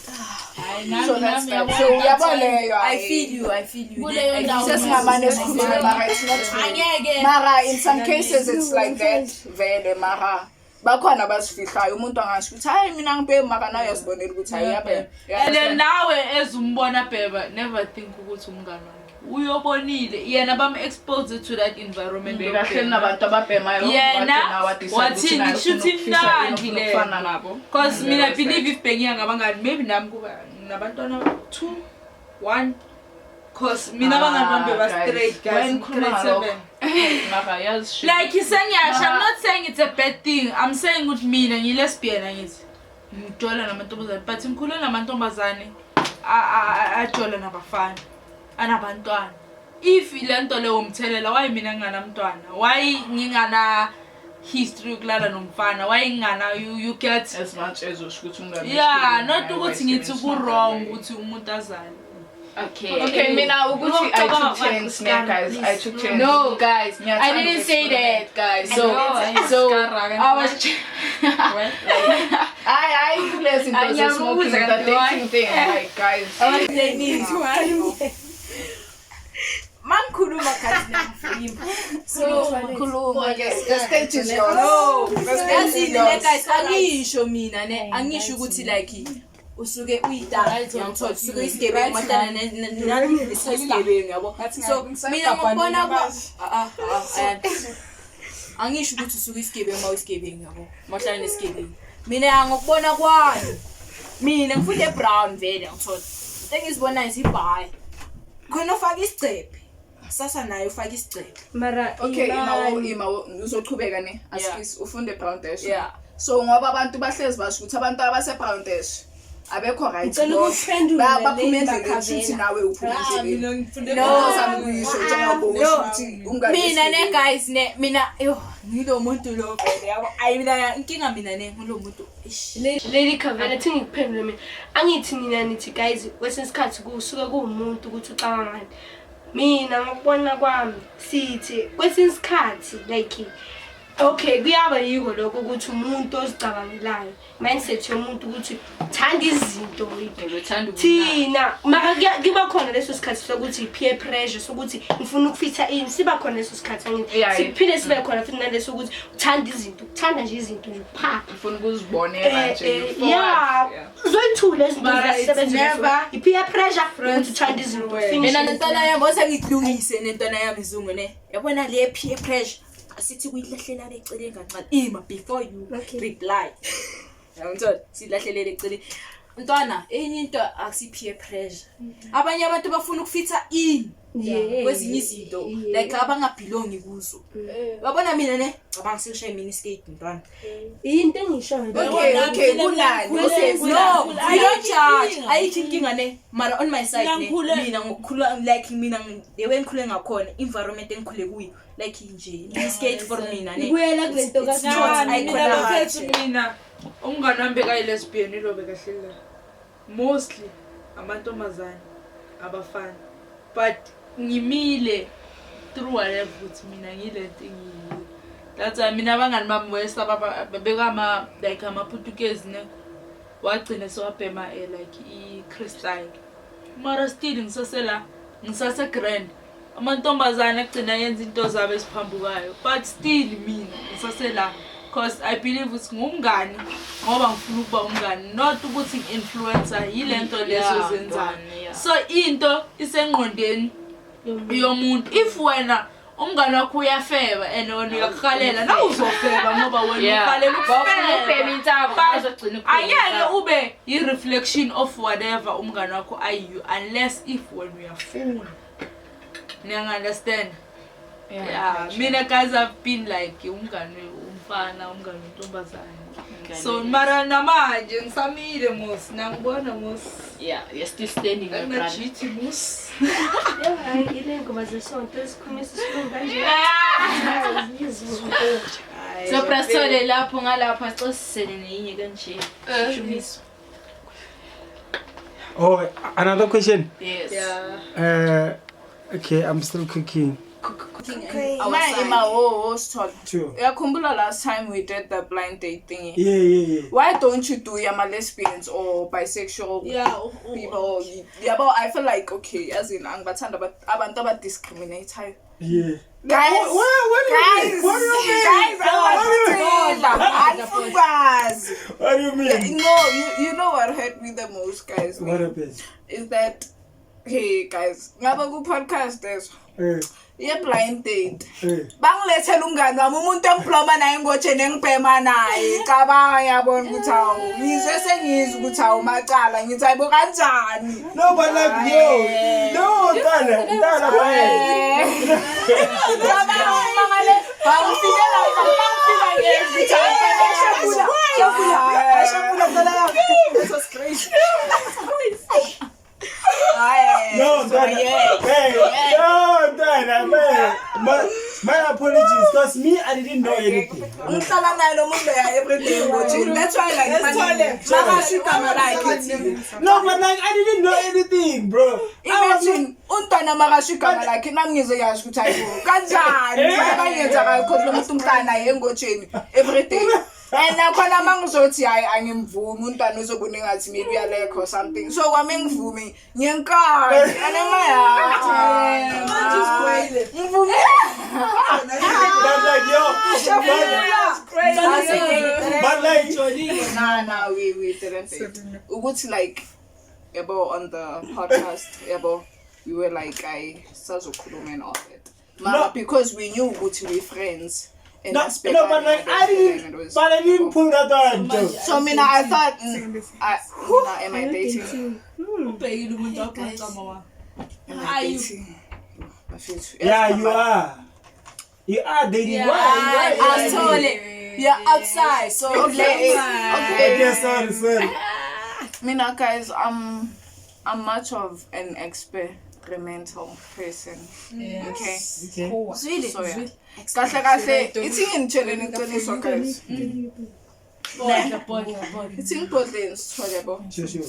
[SPEAKER 1] so that's that. So uyabo leyo.
[SPEAKER 3] I feel you, I feel you.
[SPEAKER 9] Kuleyo
[SPEAKER 3] I feel
[SPEAKER 9] ndawo.
[SPEAKER 3] you.
[SPEAKER 1] Sesingamane sikhulume, mara it's not true.
[SPEAKER 3] Angeke.
[SPEAKER 1] Mara in some cases it's like that vele, mara bakhona abazifihlayo. Umuntu angasho ukuthi hayi, mina ngibhemi, mara nawe uyazibonela ukuthi hayi, uyabhema. You
[SPEAKER 2] And then
[SPEAKER 1] understand?
[SPEAKER 2] nawe as umbona bheba, never think ukuthi umngani wakhe uyobonile yena bam-expose to that environment
[SPEAKER 8] Bekahleli
[SPEAKER 2] yokubhema.
[SPEAKER 8] nabantu ababhemayo.
[SPEAKER 2] Yena,
[SPEAKER 8] wagcina wa-decide ukuthi
[SPEAKER 2] wathini,
[SPEAKER 8] naye ufuna
[SPEAKER 2] kushuthi
[SPEAKER 8] ukufisa
[SPEAKER 2] imnandi
[SPEAKER 8] yena, ufuna
[SPEAKER 2] le.
[SPEAKER 8] ukufana nabo.
[SPEAKER 2] Cause mina
[SPEAKER 8] That was
[SPEAKER 2] believe if bengiya ngabangani, maybe nami kuba nabantwana two, one, cause mina abangani bami beba straight, guys,
[SPEAKER 8] When ngikhuluma
[SPEAKER 2] grade
[SPEAKER 8] ngalokho,
[SPEAKER 2] seven.
[SPEAKER 8] mara yazi
[SPEAKER 2] Like sengiyasho, I'm not saying it's a bad thing. I'm saying ukuthi mina ngi-lesbian, angithi ngijola namantombazane, but ngikhule namantombazane ajola nabafana anabantwana. If le nto leyo umthelela, why mina nginganamntwana? Why ngingana history yokulala nomfana? Why ngingana, you get?
[SPEAKER 8] As much as usho ukuthi umngani
[SPEAKER 2] Yeah,
[SPEAKER 8] wesigebengu,
[SPEAKER 2] not
[SPEAKER 8] naye
[SPEAKER 2] ukuthi ngithi
[SPEAKER 8] wesigebengu,
[SPEAKER 2] ku-wrong ukuthi umuntu azale.
[SPEAKER 7] Okay.
[SPEAKER 8] Okay, mina ukuthi I took chance ne, guys, I took chance.
[SPEAKER 7] No, guys, I
[SPEAKER 8] Ngiyathanda
[SPEAKER 7] didn't say
[SPEAKER 8] ukuexperiment.
[SPEAKER 7] that, guys. So I was.
[SPEAKER 8] Hayi hayi, kule zinto ze-smoking,
[SPEAKER 7] Angiyabuza
[SPEAKER 8] the
[SPEAKER 7] kanti why?
[SPEAKER 8] dating thing, like guys.
[SPEAKER 3] Mangikhuluma guys, niyangifima. So
[SPEAKER 1] Khuluma ke, the stage is yours. The stage is
[SPEAKER 3] yazini le
[SPEAKER 1] yours.
[SPEAKER 3] guys, angisho mina ne, angisho ukuthi like usuke uyitaka, ngiyangithola, usuke uyisigebengu mahlala nesigebengu, yabo. So mina ngokubona kwa ah ah ah, angisho ukuthi usuke isigebengu uma uyisigebengu, yabo, mahlala nesigebengu. Mina ngokubona kwami, mina ngifunde brown vele, ngithola into engizibonayo zibhayi khona, ufaka isicephe sasa naye ufaka isicephe.
[SPEAKER 5] Mara
[SPEAKER 1] Okay,
[SPEAKER 5] imali.
[SPEAKER 1] ima uzochubeka ne. Asikisi ufunde brown dash.
[SPEAKER 3] Yeah.
[SPEAKER 1] So ngoba abantu bahlezi basho ukuthi abantu abase brown dash abekho right.
[SPEAKER 4] Ngicela ukuphendula,
[SPEAKER 1] Baphuma
[SPEAKER 4] Lady
[SPEAKER 1] endleleni,
[SPEAKER 4] Makhavela.
[SPEAKER 1] shuthi nawe uphuma endleleni.
[SPEAKER 3] No.
[SPEAKER 1] Ngizama ukuyisho njengoba usho ukuthi umngani
[SPEAKER 3] Mina ne
[SPEAKER 1] wesigebengu.
[SPEAKER 3] guys ne, mina yo ngilo muntu lo vele, yabo. Ayi, mina inkinga mina ne ngilo muntu. Eish.
[SPEAKER 5] Lady Kavela, thi ngikuphendule mina. Angithi nina nithi guys, kwesinye isikhathi kusuke kuwumuntu ukuthi ucabanga ngani. Mina ngokubona kwami sithi kwesinye isikhathi like okay, kuyaba yiko lokho ukuthi umuntu ozicabangelayo, mindset yomuntu ukuthi uthanda izinto.
[SPEAKER 7] Uthanda
[SPEAKER 5] Thina mara kuba khona leso sikhathi sokuthi peer pressure, sokuthi ngifuna ukufitha ini, siba khona leso sikhathi, angithi? Siphinde sibe khona futhi naleso ukuthi uthanda izinto, uthanda nje izinto nje pha.
[SPEAKER 8] Ufuna ukuzibonela nje, you forward.
[SPEAKER 5] Yeah, zoyi-two lezi zinto
[SPEAKER 2] Mara it's
[SPEAKER 5] ziyasebenza.
[SPEAKER 2] never
[SPEAKER 5] I-peer pressure ukuthi uthanda izinto, finish.
[SPEAKER 3] Mina nentwana yami osengilungise, nentwana yami izungu ne, yabona le peer pressure, asithi kuyilahlela eceleni kancane. Ima before you
[SPEAKER 5] Okay.
[SPEAKER 3] reply, yangithola, silahlelele eceleni mntwana. Enye into akusi peer pressure, abanye abantu bafuna ukufitha in kwezinye izinto like abangabelongi kuzo. Babona mina ne, cabanga sengishaye miniskirt, mntwana.
[SPEAKER 5] Into engishoyo.
[SPEAKER 1] Okay, kunani? Okay,
[SPEAKER 3] No,
[SPEAKER 1] kunani?
[SPEAKER 3] we don't judge, ayikho inkinga ne. Mara on my side ne,
[SPEAKER 2] Ngiyangikhule.
[SPEAKER 3] mina ngokukhula like mina the way ngikhule ngakhona, environment engikhule kuyo, like nje miniskirt for mina ne
[SPEAKER 4] Ibuyela kule nto
[SPEAKER 3] It's
[SPEAKER 4] ka-
[SPEAKER 3] not
[SPEAKER 2] Mina
[SPEAKER 3] ayikhona.
[SPEAKER 2] bafethu, mina umngani wami bekayi-lesbian, ilo bekahleli la. Mostly amantombazane, abafana, but ngimile through whatever ukuthi mina ngile nto engiyiyo. That's why mina abangani bami wesa bebekama like amaPutukezi ne wagcina sewabhema like i-crystal. Mara still ngisasela ngisase grand. Amantombazane agcina yenza into zabo eziphambukayo but still mina ngisasela cause I believe ukuthi ngumngani ngoba ngifuna ukuba umngani not ukuthi ngi-influencer yile nto lezo zenzayo. So into isengqondweni yomuntu if wena umngani wakho uyafeba and wena uyakuhalela na uzofeba ngoba wena uhalela
[SPEAKER 7] Ubhema insangu,
[SPEAKER 2] ukufeba
[SPEAKER 7] uzogcina ubhema
[SPEAKER 2] angeke
[SPEAKER 7] insangu.
[SPEAKER 2] ube i-reflection of whatever umngani wakho ayiyo unless if wena uyafuna. Niyangi-understand? Yeah, mina guys, I've been like umngani umfana, umngani wentombazane, so mara namanje ngisamile mos, nangibona mos.
[SPEAKER 7] Yeah, you're still standing, my brother.
[SPEAKER 2] Akunajithi mos.
[SPEAKER 5] Hayi, ile ngoma zesonto ezikhulumisa isilungu kanje.
[SPEAKER 7] So Brasole lapho ngalapha sicosisele neyinye kanje. Shumiso.
[SPEAKER 6] Oh, another question.
[SPEAKER 7] Yes.
[SPEAKER 6] Okay, I'm still cooking.
[SPEAKER 1] Ma ima Sithole.
[SPEAKER 6] Sure.
[SPEAKER 1] Uyakhumbula last time we did the blind date thingy?
[SPEAKER 6] Yeah.
[SPEAKER 1] Why don't you do yama lesbians or bisexual people? Yabo, I feel like okay, as in angibathanda abantu abadiscriminatayo.
[SPEAKER 6] Yeah.
[SPEAKER 1] Guys,
[SPEAKER 6] What do you
[SPEAKER 1] guys,
[SPEAKER 6] mean? What do you mean?
[SPEAKER 1] guys, angibathanda. Anifukwazi.
[SPEAKER 6] What do you mean?
[SPEAKER 1] No, you know what hurt me the most, guys?
[SPEAKER 6] What happens?
[SPEAKER 1] Is that, hey guys, ngaba ku podcast eso. Ye blind date. Bangilethela umngani wami umuntu engibloma naye ngotsheni engibhema naye. Cabanga ngiyabona ukuthi hawu ngizwe sengizwe ukuthi hawu macala ngithi hayibo kanjani.
[SPEAKER 6] No, but like yo, no, Tana, Tana, wait.
[SPEAKER 1] Cabanga umangale bangifikela bangifika ngezwi That was crazy.
[SPEAKER 6] No, Tana, hey, no, Tana, man. My apologies, cause me, I didn't know anything.
[SPEAKER 1] Ngihlala naye lo muntu loya every day ngotsheni. That's why like makasho igama lakhe.
[SPEAKER 6] No, but like I didn't know anything, bro.
[SPEAKER 1] Imagine untwana makasho igama lakhe nami ngize ngasho ukuthi hayibo kanjani bayenza kayo cause lo muntu ngihlala naye engotsheni every day. And nakhona uma ngizothi hayi angimvumi umntwana uzobona engathi maybe uyalekha or something. So kwami ngivumi ngenkani anemayakhe. Ngivumi.
[SPEAKER 6] But like yo, but like
[SPEAKER 1] Nah, we didn't date. Ukuthi like yabo on the podcast yabo we were like I sazokhuluma and all that. Mara
[SPEAKER 6] No.
[SPEAKER 1] because we knew ukuthi we friends. And
[SPEAKER 6] no, no, but like I didn't, but I didn't pull that one. Though.
[SPEAKER 1] So mina I thought mina, am I dating?
[SPEAKER 2] Ubhekile umuntu wakho ucama wakho.
[SPEAKER 1] Am I dating? Bafethu,
[SPEAKER 6] Yeah, you are. You are dating. Why? Why?
[SPEAKER 3] Asithole. You're outside, so
[SPEAKER 1] Okay. Okay.
[SPEAKER 6] Okay, sorry.
[SPEAKER 1] Mina guys, I'm much of an experimental person. Okay.
[SPEAKER 6] Okay.
[SPEAKER 1] So yeah. Kahle kahle ithi nginitsheleni iqiniso guys.
[SPEAKER 2] Bodla, bodla, bodla.
[SPEAKER 1] Ithi ngibhodleni sithole yabo.
[SPEAKER 6] Sure.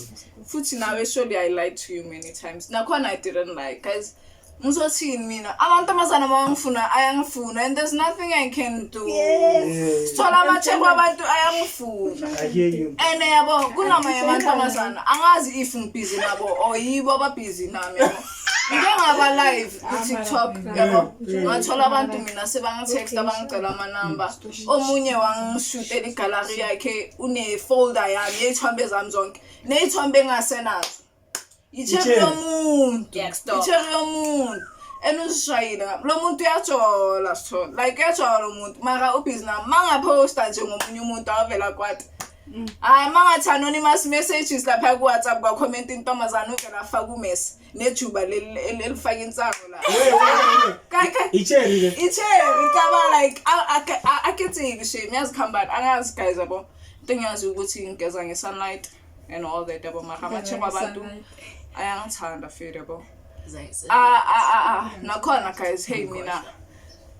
[SPEAKER 1] Futhi nawe surely I lied to you many times. Nakhona I didn't lie guys. Ngizothini mina amantombazana mawangifuna ayangifuna and there's nothing I can do.
[SPEAKER 6] Yeah,
[SPEAKER 1] Sithola amatheko abantu ayangifuna.
[SPEAKER 6] I hear you.
[SPEAKER 1] And yabo kunamanye amantombazana angazi if ngibhizi nabo or yibo ababhizi nami yabo. Ngike ngaba live ku-TikTok yabo ngathola abantu mina sebangitext abangicela amanamba omunye wangishutela igallery yakhe une-folder yami yey'thombe zami zonke ney'thombe engasenazo i-cherry yomuntu i-cherry yomuntu and uzishayile lo muntu uyajola sithola like uyajola lo muntu mara ubhizi nami mangaphosta nje ngomunye umuntu awavela kwati hayi mangathi anonymous messages lapha ku-WhatsApp kwakhomenta intombazane uvela afake umesi nejuba leli elifaka insango la.
[SPEAKER 6] Wait. I-cherry le.
[SPEAKER 1] I-cherry cabanga like aketseki shame yazi khambani angazi guys yabo into engiyazi ukuthi ngigeza nge-sunlight and all that yabo mara amatheko abantu ayangithanda feel yabo. Nakhona guys hey mina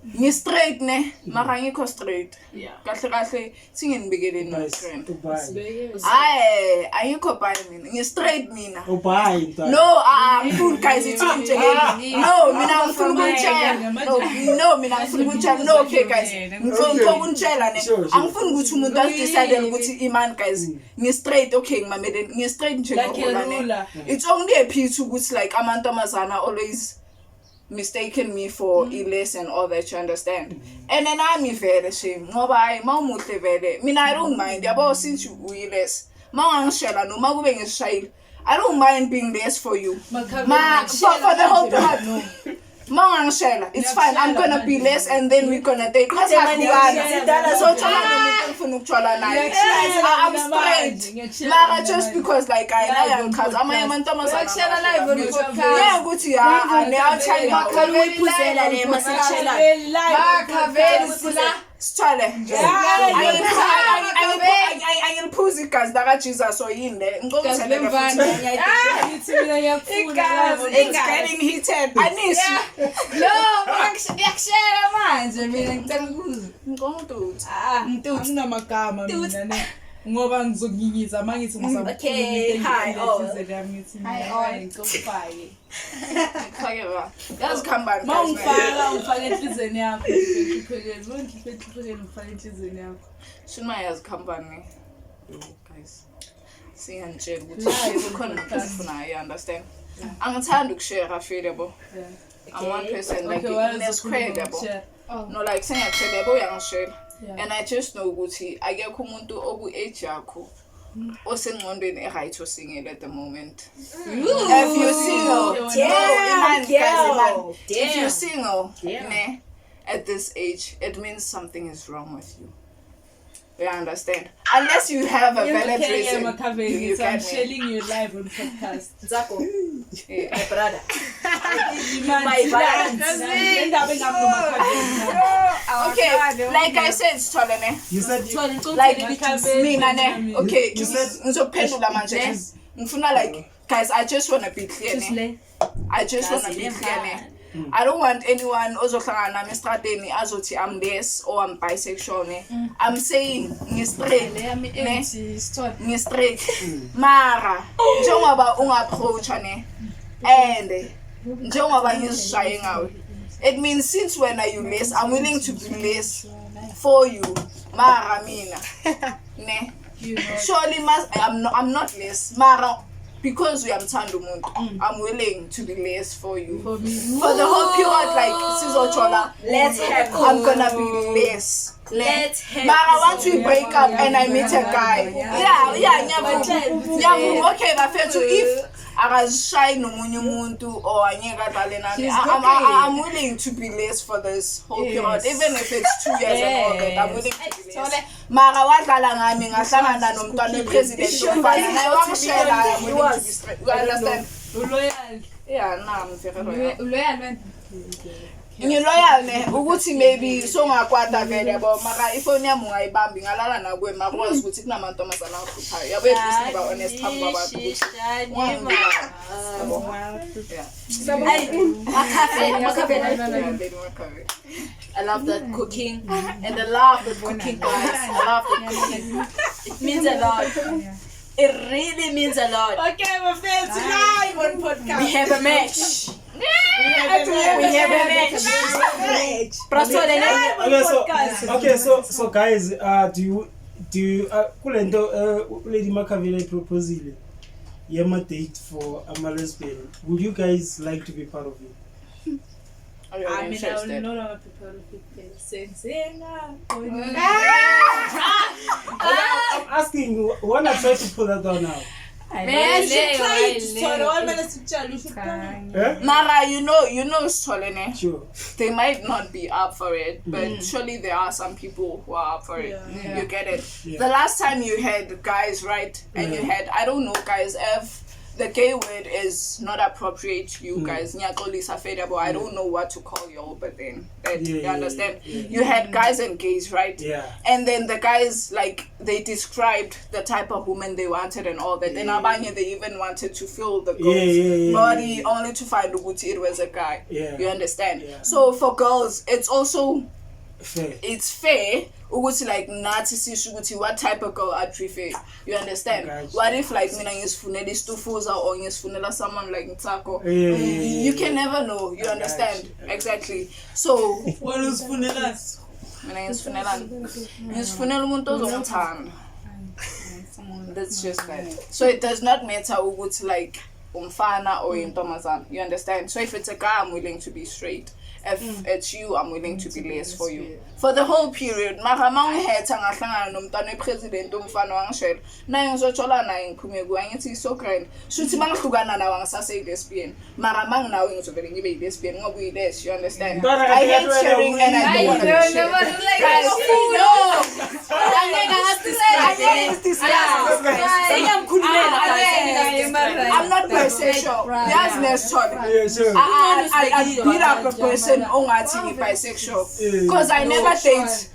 [SPEAKER 1] Ngi-straight ne, mara angikho straight. Kahle kahle singinibikele no
[SPEAKER 6] Nice.
[SPEAKER 1] friend.
[SPEAKER 6] Ubayi.
[SPEAKER 1] Hayi, angikho bi mina. Ngi-straight mina.
[SPEAKER 6] Ubayi mntwana.
[SPEAKER 1] No, ah, angifuni guys ithi ngitsheleni. No, mina ngifuna ukunitshela. No, no, mina ngifuna ukunitshela. No, okay guys. Ngifuna ukunitshela ne.
[SPEAKER 6] Sure, sure.
[SPEAKER 1] Angifuni ukuthi umuntu azidecide ukuthi imani guys. Ngi-straight, okay, ngimameleni. Ngi-straight
[SPEAKER 2] Like a
[SPEAKER 1] njengoba ne.
[SPEAKER 2] ruler.
[SPEAKER 1] It's only a pity ukuthi like amantombazana always mistaken me for iles and all that, you understand? And then I'm vele shame ngoba hayi mawumuhle vele mina I don't mind yabo since you uyiles mawungangishela noma kube ngisishayile I don't mind being less for you ma for the whole part mawungangishela it's fine I'm gonna be less and then we're gonna date masingahlukana so thola nomuntu engifuna ukuthola naye I'm straight mara just because like I nayangichaza amanye amantombazana
[SPEAKER 7] Uyakushela live on podcast.
[SPEAKER 1] yeah ukuthi ya ne awuthanda
[SPEAKER 3] Uyipuzela le masitshela.
[SPEAKER 7] Makhaveli sila.
[SPEAKER 1] Sithole. Angiliphuzi igazi lakaJesus or yini le. Ngicela
[SPEAKER 7] Igazi
[SPEAKER 1] futhi.
[SPEAKER 2] Ngithi mina ngiyakufuna.
[SPEAKER 7] Igazi.
[SPEAKER 1] It's getting heated. Anisi.
[SPEAKER 7] No, ngiyakushela manje mina ngicela ukuzwa.
[SPEAKER 1] Ngicela uthi.
[SPEAKER 7] Ah,
[SPEAKER 2] Anginamagama mina ne. Ngoba ngizokunyinyisa uma ngithi ngizama
[SPEAKER 3] Okay, hi all.
[SPEAKER 2] Hi all. Ngicofake.
[SPEAKER 1] Ngifake ba. Yazi khambani.
[SPEAKER 2] Ma ungifaka ungifake enhlizweni yakho. Enhluphekweni, ma ungifake enhluphekweni ungifake enhlizweni yakho.
[SPEAKER 1] Shuma yazi khambani. Guys. Siyantshela ukuthi kukhona umuntu ofunayo, you understand? Angithandi ukushare feel yabo. I'm one person like
[SPEAKER 2] Okay, why
[SPEAKER 1] nesikhwele yabo.
[SPEAKER 2] share?
[SPEAKER 1] No like sengiyakutshela yabo uyangishela.
[SPEAKER 2] Yeah.
[SPEAKER 1] And I just know ukuthi akekho umuntu oku-age yakho osengqondweni e-right osingile at the moment. If you're single,
[SPEAKER 4] Damn,
[SPEAKER 1] no, Iman, guys, Iman.
[SPEAKER 4] girl.
[SPEAKER 1] If you're
[SPEAKER 4] Damn.
[SPEAKER 1] single,
[SPEAKER 4] Damn.
[SPEAKER 1] ne, at this age, it means something is wrong with you. You understand? Unless you have a valid
[SPEAKER 2] Okay,
[SPEAKER 1] reason.
[SPEAKER 2] Makhaveli,
[SPEAKER 1] You
[SPEAKER 2] so I'm
[SPEAKER 1] get me?
[SPEAKER 2] sharing you live on podcast.
[SPEAKER 3] Ntsako,
[SPEAKER 1] Yeah.
[SPEAKER 3] my brother.
[SPEAKER 2] My
[SPEAKER 3] brother.
[SPEAKER 2] Indaba engami noMakhaveli.
[SPEAKER 1] Okay, like I said, Sithole ne.
[SPEAKER 6] You said you,
[SPEAKER 1] Like
[SPEAKER 2] Makhaveli,
[SPEAKER 1] mina ne. Okay,
[SPEAKER 6] You said-
[SPEAKER 1] ngizokuphendula manje. ne. Ngifuna like guys, I just want to be clear ne. I just want to be clear ne. I don't want anyone ozohlangana nami estradeni azothi I'm this or I'm bisexual ne. I'm saying ngi-straight ne. Ngi-straight. Mara njengoba unga-approacha ne and njengoba ngizishaye ngawe it means since when are you less I'm willing to be less for you mara mina ne surely must I'm not less mara because uyamthanda umuntu I'm willing to be less for you
[SPEAKER 2] For me.
[SPEAKER 1] for the whole period like sizojola
[SPEAKER 3] Let's have
[SPEAKER 1] I'm gonna be less ne
[SPEAKER 3] Let's have
[SPEAKER 1] mara once we break up and I meet a guy yeah yeah ngiyavuma okay bafethu if akazishayi nomunye umuntu or angeke adlale nami
[SPEAKER 2] She's
[SPEAKER 1] I'm willing to be less for this whole period even if it's 2 years and all that I'm willing to be less mara wadlala ngami ngahlangana nomntwana wepresident umfana naye wangishela I'm willing to be straight you understand
[SPEAKER 2] Uloyal.
[SPEAKER 1] yeah nah I'm very loyal
[SPEAKER 7] Uloyal wena.
[SPEAKER 1] ngiloyal ne ukuthi maybe songakwata vele yabo mara ifoni yami ungayibambi ngalala nakuwe mara wazi ukuthi kunamantombazana ahluphayo yabo at least ngiba honest phambi kwabantu ukuthi ungangibamba yabo yeah
[SPEAKER 3] Makhaveli, Makhaveli.
[SPEAKER 1] Yeah, baby, Makhaveli.
[SPEAKER 3] I love that cooking and I love the cooking guys. I love the cooking. It means a lot. It really means a lot.
[SPEAKER 2] Okay, bafethu live on podcast.
[SPEAKER 3] We have a match. We have a match. Brasole ne?
[SPEAKER 6] okay, so okay, so guys, do you kulento Lady Makhaveli proposile yema date for ama lesbian? Would you guys like to be part of it?
[SPEAKER 1] Are you
[SPEAKER 2] I mean, I will
[SPEAKER 1] interested?
[SPEAKER 2] no longer be part of it. Senzenga.
[SPEAKER 6] I'm asking. Wanna try to pull that down now?
[SPEAKER 2] Man, she tried. Sorry, all men are
[SPEAKER 6] Eh?
[SPEAKER 1] Mara, you know, Sithole ne?
[SPEAKER 6] Sure.
[SPEAKER 1] They might not be up for it, but surely there are some people who are up for it.
[SPEAKER 2] Yeah.
[SPEAKER 1] You get it.
[SPEAKER 6] Yeah.
[SPEAKER 1] The last time you had guys, right? And you had, I don't know, guys, if The gay word is not appropriate to you guys. Ngiyaxolisa fela, but I don't know what to call y'all, but then that, you understand? You had guys and gays, right?
[SPEAKER 6] Yeah.
[SPEAKER 1] And then the guys, like, they described the type of woman they wanted and all that. And abanye, they even wanted to feel the girl's body only to find ukuthi it was a guy. You understand?
[SPEAKER 6] Yeah.
[SPEAKER 1] So for girls, it's also
[SPEAKER 6] Fair.
[SPEAKER 1] It's fair ukuthi like nathi sisho ukuthi what type of girl I prefer. You understand?
[SPEAKER 6] Gotcha.
[SPEAKER 1] What if like mina ngisifunela istufuza or ngisifunela someone like Ntsako?
[SPEAKER 6] Yeah.
[SPEAKER 1] You can never know. You
[SPEAKER 6] I
[SPEAKER 1] understand?
[SPEAKER 6] got you. I
[SPEAKER 1] Exactly. So
[SPEAKER 2] Wena usifunelani?
[SPEAKER 1] Mina ngisifunelani? Ngisifunela umuntu ozongithanda. That's just that. So it does not matter ukuthi like umfana or intombazana. You understand? So if it's a guy, I'm willing to be straight. If it's you, I'm willing to be less for you. For the whole period. Mara mawungihetha ngahlangana nomntwana wepresident umfana wangishela. Naye ngizothola naye ngiphume kuye ngithi so grand. Shuthi mangihlukana nawe angisase lesbian. Mara manginawe ngizovele ngibe yi-lesbian ngoba uyi-les, you understand?
[SPEAKER 6] Mntwana
[SPEAKER 1] I
[SPEAKER 6] kahle
[SPEAKER 1] hate
[SPEAKER 6] kahle
[SPEAKER 1] sharing and I don't want to be
[SPEAKER 7] No,
[SPEAKER 1] shared.
[SPEAKER 7] but like,
[SPEAKER 1] Guys, no.
[SPEAKER 3] Angeke
[SPEAKER 1] Angeke
[SPEAKER 3] Sengiyamkhulumela, guys.
[SPEAKER 1] I'm not bisexual. Yazi nesithole.
[SPEAKER 6] Yeah, sure.
[SPEAKER 1] I beat up a person ongathi ngi-bisexual because I never date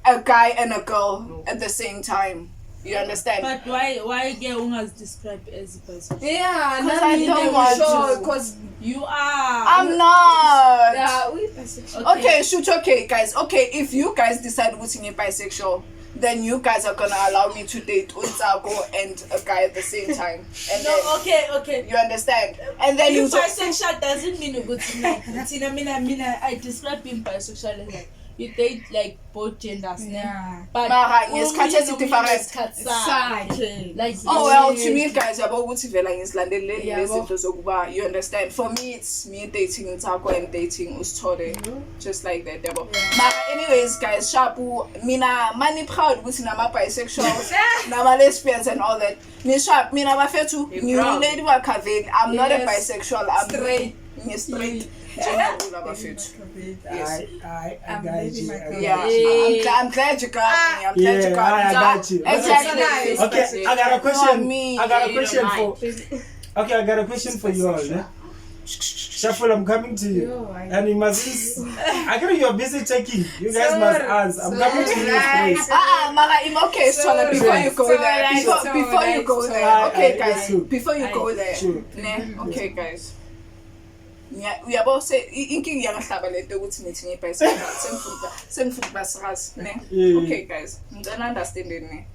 [SPEAKER 1] a guy and a girl at the same time. You understand?
[SPEAKER 2] But why ke ungazi-describe as bisexual?
[SPEAKER 7] Yeah,
[SPEAKER 1] 'Cause I don't want to.
[SPEAKER 7] because
[SPEAKER 2] You are.
[SPEAKER 1] I'm not.
[SPEAKER 7] yeah, we bisexual.
[SPEAKER 1] Okay, shoot. Okay, guys. Okay, if you guys decide ukuthi ngi-bisexual, then you guys are gonna allow me to date uNtsako and a guy at the same time. And
[SPEAKER 2] No,
[SPEAKER 1] then,
[SPEAKER 2] okay.
[SPEAKER 1] you understand? And then
[SPEAKER 2] Being
[SPEAKER 1] you
[SPEAKER 2] bisexual doesn't mean ukuthi like thina mina I describe being bisexual as like you date like both genders, ne?
[SPEAKER 4] Yeah.
[SPEAKER 2] But
[SPEAKER 1] Mara, ngesikhathi
[SPEAKER 2] omunye
[SPEAKER 1] esi-different.
[SPEAKER 2] ngesikhathi sakhe.
[SPEAKER 4] Sakhe.
[SPEAKER 2] Like
[SPEAKER 1] Oh well, to me guys, yabo ukuthi vela ngizilandelele
[SPEAKER 7] Yabo.
[SPEAKER 1] lezinto zokuba, you understand? For me it's me dating Ntsako and dating uSithole, just like that, yabo. Mara anyways guys, sharp mina mani proud ukuthi nama bisexuals, nama lesbians and all that. Ni sharp mina bafethu, ngiwu-lady wakhaveni. I'm not a bisexual, I'm
[SPEAKER 7] Straight.
[SPEAKER 1] Ngi straight. Njengabula bafethu. Yes.
[SPEAKER 6] I got you. I got
[SPEAKER 1] Yeah,
[SPEAKER 6] you.
[SPEAKER 1] I'm glad you got me. I'm glad you
[SPEAKER 6] Yeah,
[SPEAKER 1] got me.
[SPEAKER 6] I got you.
[SPEAKER 1] Exactly.
[SPEAKER 6] Okay, I got a question.
[SPEAKER 1] Not me.
[SPEAKER 6] I got a question for. Okay, I got a question for you all. Ne? Shuffle, I'm coming to you. And you must. I know you're busy checking. You guys must answer. I'm coming to you straight.
[SPEAKER 1] Ah, Mara, I'm okay, Sola, before you go there.
[SPEAKER 7] Sorry,
[SPEAKER 1] Before,
[SPEAKER 7] sorry,
[SPEAKER 1] before you go there.
[SPEAKER 6] Sorry.
[SPEAKER 1] Okay,
[SPEAKER 6] Aye,
[SPEAKER 1] guys.
[SPEAKER 6] sure.
[SPEAKER 1] Before you go there.
[SPEAKER 6] Sure.
[SPEAKER 1] Ne? Okay, guys. Uyabo se inkinga iyangihlaba lento yokuthi nithi ngiyi-bisexual sengifuna ukuba serious ne.
[SPEAKER 6] Yeah.
[SPEAKER 1] Okay guys, ngicela understanding ne.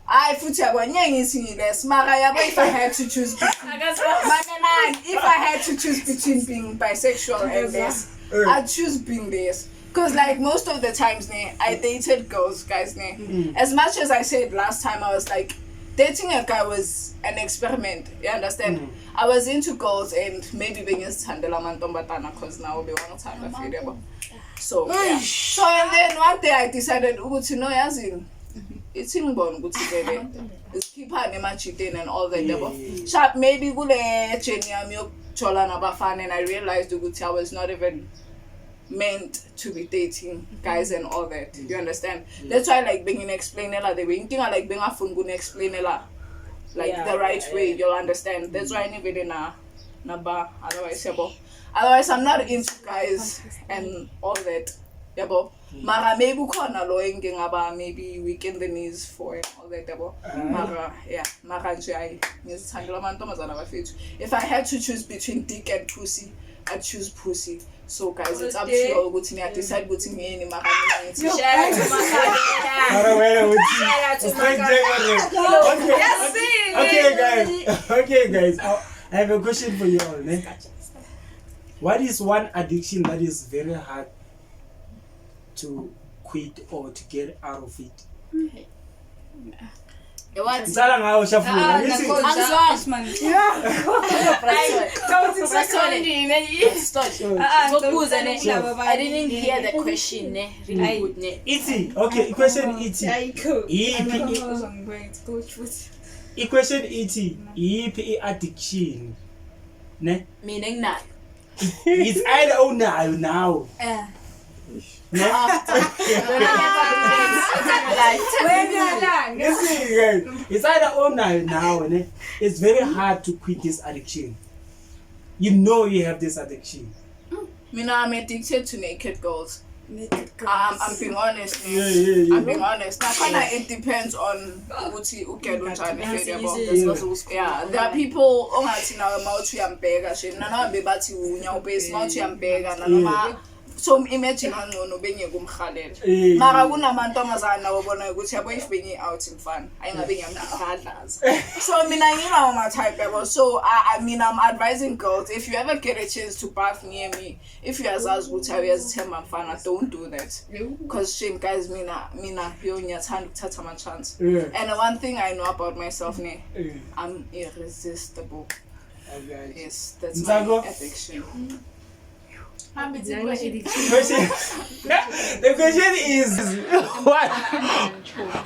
[SPEAKER 1] Hayi futhi yabo ngeke ngithi ngiles mara yabo if I had to choose between Mamelani, if I had to choose between being bisexual and this, I'd choose being this. Because like most of the times ne, I dated girls, guys ne. As much as I said last time, I was like, dating a guy was an experiment. You understand? I was into girls and maybe bengizithandela amantombazana because now bewangithanda vele yabo. So yeah. So and then one day I decided ukuthi no yazini ithi ngibone ukuthi vele sikhiphane emajiteni and all that yabo. Sharp maybe kule journey yami yokujola nabafana and I realized ukuthi I was not even meant to be dating guys and all that. You understand? That's why like bengine-explainela the way inkinga like bengafuni kune-explainela like the right way, you'll understand. That's why nivele na naba otherwise yabo. Otherwise I'm not into guys and all that. Yabo. Mara maybe ukhona lo engingaba maybe weak in the knees for and all that yabo. Mara yeah, mara nje ayi ngizithandela amantombazana bafethu. If I had to choose between dick and pussy, I'd choose pussy. So guys, it's up to you ukuthi niya decide ukuthi ngiyini mara mina ngithi
[SPEAKER 6] Mara, wena uthi- Straight there, okay. Okay, guys. Okay, guys. I have a question for you all. Ne? What is one addiction that is very hard to quit or to get out of it?
[SPEAKER 3] What?
[SPEAKER 6] Ngicala ngawe Shafula. Ngithi-
[SPEAKER 3] Ngokubuza ne. I didn't hear the question ne. Really good ne.
[SPEAKER 6] Ithi, okay, question ithi. Iyiphi i-question ithi iyiphi i-addiction ne?
[SPEAKER 3] Mina nginayo.
[SPEAKER 6] It's either unayo now Listen, guys, it's either onayo now, ne? It's very hard to quit this addiction. You know you have this addiction.
[SPEAKER 1] Mina, I'm addicted to naked girls.
[SPEAKER 4] Naked
[SPEAKER 1] I'm being honest.
[SPEAKER 6] Yeah.
[SPEAKER 1] I'm being honest. Nakhona it depends on ukuthi ugirl unjani vele yabo. Yeah, there are people ongathi nawe mawuthi uyambheka shame nanoma bebathi unya ubase mawuthi uyambheka nanoma so imagine kangcono bengeke umhalela. Mara kunamantombazana nawo bonayo ukuthi yabo if bengi out mfana ayingabe ngiyamgadlaza. So mina nginawo ma type yabo. So I mean I'm advising girls, if you ever get a chance to bath near me, if uyazazi ukuthi awuyazithemba mfana, don't do that. Because shame guys, mina yo ngiyathanda ukuthatha ama chance. And one thing I know about myself ne, I'm irresistible.
[SPEAKER 6] Okay.
[SPEAKER 1] Yes, that's
[SPEAKER 6] Ntsako?
[SPEAKER 1] my addiction.
[SPEAKER 6] Question. The question is what?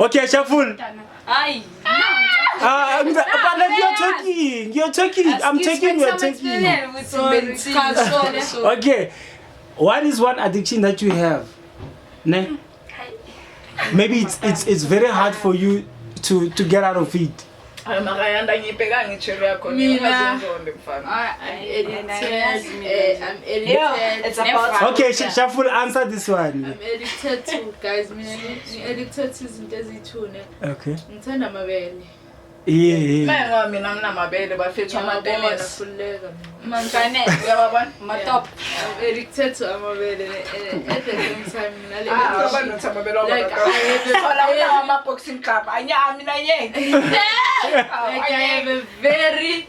[SPEAKER 6] Okay, shuffle.
[SPEAKER 7] Hayi.
[SPEAKER 6] But like you're talking, you're talking. I'm taking, you're taking.
[SPEAKER 7] Sorry.
[SPEAKER 6] Okay, what is one addiction that you have? Ne? Maybe it's very hard for you to get out of it.
[SPEAKER 1] Hayi makayanda ngiyibheka ngitshelo yakho
[SPEAKER 2] Mina.
[SPEAKER 1] ungazonde mfana.
[SPEAKER 2] I'm addicted. I'm addicted.
[SPEAKER 8] It's about
[SPEAKER 6] Okay, shuffle, answer this one.
[SPEAKER 2] I'm addicted to, guys, mina ngi-addicted to izinto eziyi-two ne.
[SPEAKER 6] Okay.
[SPEAKER 2] Ngithanda amabele.
[SPEAKER 6] Yeah.
[SPEAKER 1] Manje ngoba mina nginamabele bafethu
[SPEAKER 2] Ngiyawabona,
[SPEAKER 1] amatenesi.
[SPEAKER 2] khululeka mina.
[SPEAKER 7] Mangane.
[SPEAKER 1] Uyababona?
[SPEAKER 7] Matop.
[SPEAKER 2] I'm addicted to amabele ne, and at the same time nale
[SPEAKER 1] Ah,
[SPEAKER 2] addiction.
[SPEAKER 1] nothi amabele
[SPEAKER 2] Like, I have a
[SPEAKER 1] Thola unawo ama-boxing club. Anya mina ngeke.
[SPEAKER 2] Like I have a very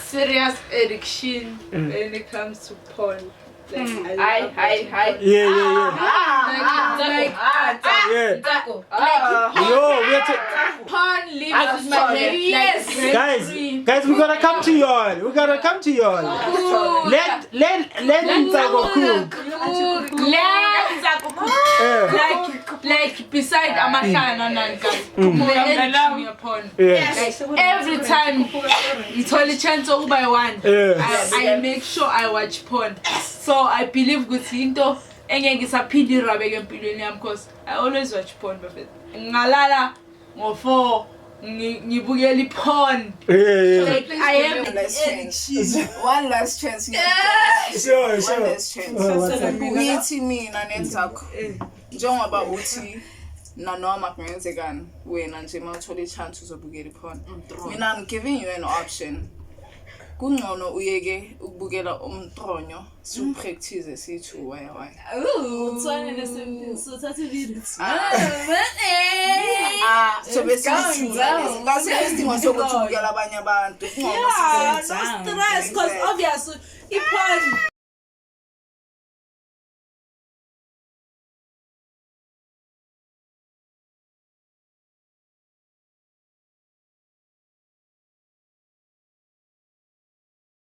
[SPEAKER 2] serious addiction when it comes to porn. Like, I
[SPEAKER 1] Hayi
[SPEAKER 2] love
[SPEAKER 1] hayi
[SPEAKER 2] watching
[SPEAKER 1] hayi.
[SPEAKER 6] Yeah.
[SPEAKER 2] Like,
[SPEAKER 6] Yeah. Yo, we are
[SPEAKER 2] porn lives in my head.
[SPEAKER 7] Yes.
[SPEAKER 2] Like,
[SPEAKER 6] guys, guys, we're gonna come to y'all. We're gonna come to y'all. Let Ntsako cook.
[SPEAKER 2] Like beside amahlala nani guys. The addiction porn.
[SPEAKER 6] Yeah.
[SPEAKER 2] Like every time ngithola i-chance yokuba one. I make sure I watch porn. So I believe ukuthi into engeke isaphinde irabeke empilweni yami because I always watch porn bafethu. Ngalala ngo-4 ngibukela i-porn.
[SPEAKER 6] Yeah.
[SPEAKER 2] Like I am
[SPEAKER 1] One last chance. One last chance.
[SPEAKER 6] Sure,
[SPEAKER 1] One
[SPEAKER 6] sure.
[SPEAKER 1] last chance.
[SPEAKER 6] Oh, what's up?
[SPEAKER 1] Ngithi mina nenzakho. Njengoba uthi nanoma kungenzekani wena nje mawuthola i-chance uzobukela i-porn. Mina I'm giving you an option. Kungcono uyeke ukubukela umtronyo siwupractice siyi-two waya waya. So besiyi-two ngasikho isidingo sokuthi ubukela abanye abantu. Kungcono
[SPEAKER 4] Yeah,
[SPEAKER 1] sizenze.
[SPEAKER 4] no stress, because obviously